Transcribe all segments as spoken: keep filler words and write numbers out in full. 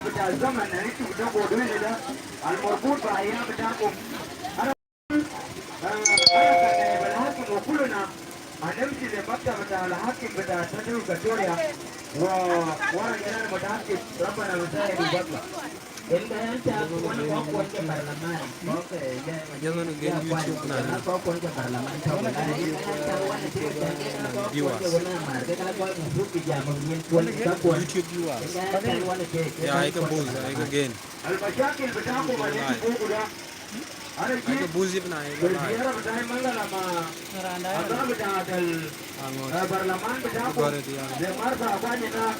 بتاع الزمن اللي انتوا بتقعدوا هنا ده، المربوط بأيام بتاعكم. أنا، آه، أنا كنائب الحاكم وكلنا هنمشي لمكتب بتاع الحاكم بتاع Central Equatoria، و-، وأنا أنا متأكد ربنا بيساعد وبطلع. Ënë ka ɣɛn cä wän kɔc kuɔn ke barlaman, kɔc ke, ya, kuany, na kɔc kuɔn ke barlaman tɔ̈ wën, ënë ka ɣɛn cä wän ke, ke, ke, ke kɔc kuɔn ke wën amär, ke ka kɔc mufrut bï jam nyin kuɔn ke kuɔn. Ënë ka ɣɛn cä wän ke, ke kɔc kuɔn ke barlaman. المشاكل بتاعكم اللي انتوا فوقه ده، أنا جيت في الزيارة بتاعي منغلا مع أعضاء بتاعت ال-، آه، برلمان بتاعكم. زي ما عارفة أخواني هناك،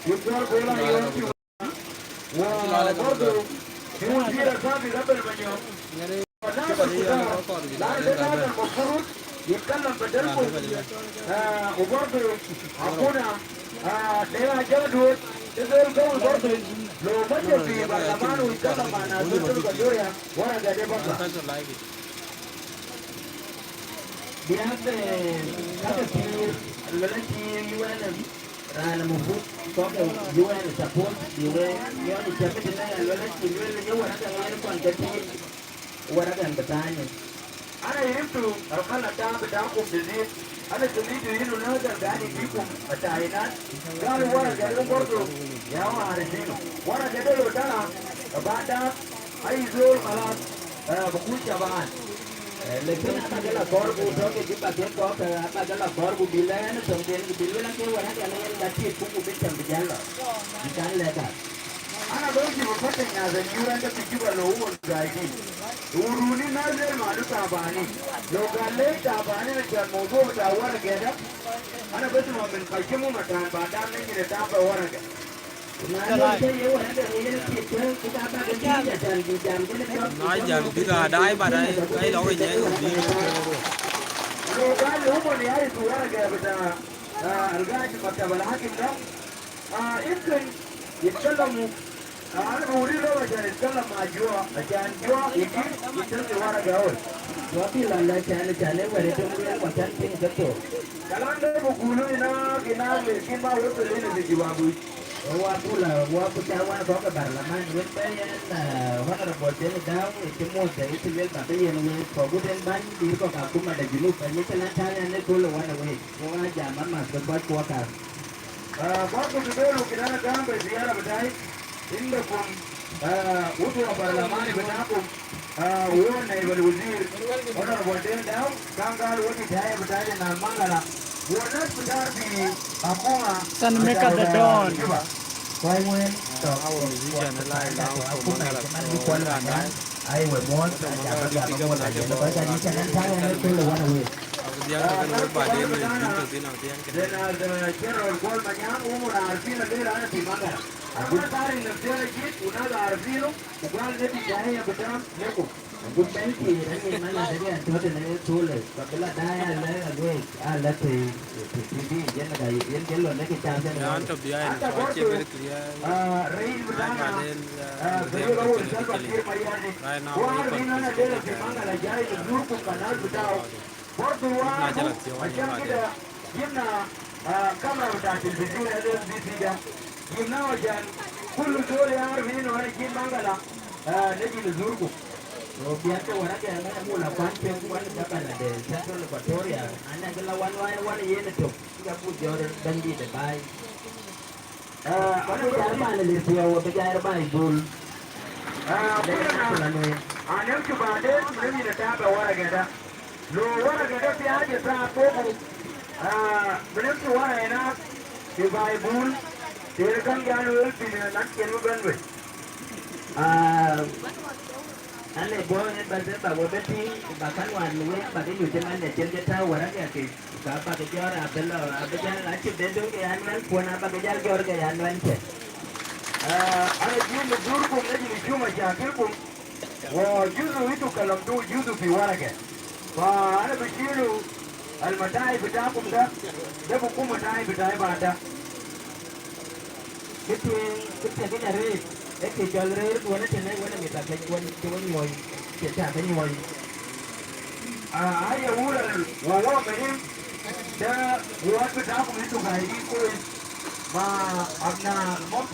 دكتور بولا يوم وبرضه في وزير الصحة قبل ما يوم. والناس الكتار، لأن ده ناس المفروض يتكلم بدلكم. آه، وبرضه أخونا، آه، ده يا جدود، ده زول قوي برضه. لو مشى في برلمان ويتكلم مع ناس Central Equatoria، ورقة ده بطلع. Biäk, eh, ka ke pïïr, luel acï U N, raan ë mufrut kɔc ke U N support bï we nyɔl ë cäm tënë, luel acï luel ye waraga yen kɔn ke pïïr, waraga bï thaany. أنا عرفت الغلط ده بتاعكم جديد. أنا سمعت إنه ناس قاعد يديكم التعيينات قالوا ورقة ده برضه يا عارفين. ورقة ده لو طلع بعد ده، أي زول خلاص، آه، بكون شبعان. Eh, lakin aba ke la kɔɔr ku tɔ̈ ke Juba ke kɔ̈k, eh, aba ke la kɔɔr ku bï lɛ̈k ënë töŋ den, ku bï luel ake waraga yen ka tiit ku, ku bï cäm bï jäl lɔ. Bï kan lɛ̈k ka. أنا بمشي بفتش ناس النيور عندك في جوبا لو هم قاعدين. يورونا الناس ديل مالو تعبانين. لو قال لي تعبانين عشان موضوع بتاع ورقة ده، أنا بسمع من خشمهم عشان بعدين نجي نتابع ورقة. Na jal bï ka daai ba daai, ka lɔ ke nyɛɛi ku bï. Lo gani humo ni ai tu waraga bita, ah, algaji maktab alhakim da. Ah, imkin yitkallamu, ah, ana buri lo ashan yitkallam ma jua, ashan jua yiji yitkallam waraga awal. Wa bi la la shan, shan e were dum lo wa shan tin gato. Kalam da bugulu ina, ina, kin ma wasu lina bi jawabu. Wa kula, wa ku ca wan kɔ̈k ë barlaman wën bɛ̈ɛ̈i ɛn, eh, Honorable Deng Dau, ë cï muɔ̈th ë cï luel ba ke yen wëët kɔ̈k gut en bäny dïïr kɔ̈k akuma de Junub, bɛ̈ny ë cï la tääu ɛn ë kööl ë wan ë wëët. Wok aa jam amath ke kɔc kuɔ kaŋ. Ah, kɔc ku bï bɛ̈n luk ënɔɔnë gäm bei ziara bï tääi, indakum, ah, udhwa barlamani bï tääkum. Ah, wo naibal wazir, Honorable Deng Dau, kan gal wo di taya bita de na Mangala, wo nas bita fi akuma. San Meka de Don. Juba. Kwa mwen, to, our musician, like, now from Mangala, so, Mangala, ai, we mon, ja ba ga ba mo la, ja ba ga ni kan taya ne ko le wana we. Ah, nas bita bita na, de na, de General Kuol Manyang, umu na arfina de la na fi Mangala. Ana ma tari na fi jit, una la arfino, ugal de di jaya bita, leko. Agut bɛ̈ny thiëëc rɛ̈n yen man adek ɛn tɔ̈ tënë ë köölë, ba bï la daai alɛ̈k alueec, alɛ̈k tëi, tëi, tëi bï yen ka yen ke lɔ lɛ̈k ë cam tënë. Ya, wan tɔ̈ biaai, so acie very clear. Ah, rais bï tana, baden, ah, ah, bï yen ka wël Salva Kiir Mayardit. Right now, wo arfin ana dela fi Mangala jai bi zurkum ka nas bitau. Bardu wa na jala thiɔ̈k, acan kida, jibna, ah, kamera bita televizyon L S B C da. Jibna acan kulu zol ya arfin inu ana jib Mangala. Ah, naji nizurkum. So, bian ke waraga ana mula kuan ke kuan gabana de Central Equatoria, ana kila wan wan wan yen tok, ya ku jor bandi de bai. Ah, ana bi jar ban lir piɔ̈u, bi jar bai bul. Ah, de kulana, ana yamshi baden, naji nitaba waraga da. Lo waraga da fi haja ta fogo, ah, binimshi wara hina fi Baibul, deri kan gal wel fi nas kelu ben be. Ah, ana bo en ba de ba wo beti, ba kan wan we ba de yute man de chen de ta waraga ke, ba ba ke jor abelo, abijal achi bedo ke anwan kuona ba ke jal jor ke anwan ke. Ah, ana jin zurkum, naji nishuf mashakilkum. Wa juzu itu kalamtu juzu fi waraga. Fa ana bishilu almatai bitakum da, da bikun matai bitai bada. Kiti, kiti gina red, eti jol red wala tene wala mita ke wala ke wala nyoi, ke ta ke nyoi. Ah, haya ula wa wa muhim da, wa bitakum itu gaidi kwes. Ma abna mumkin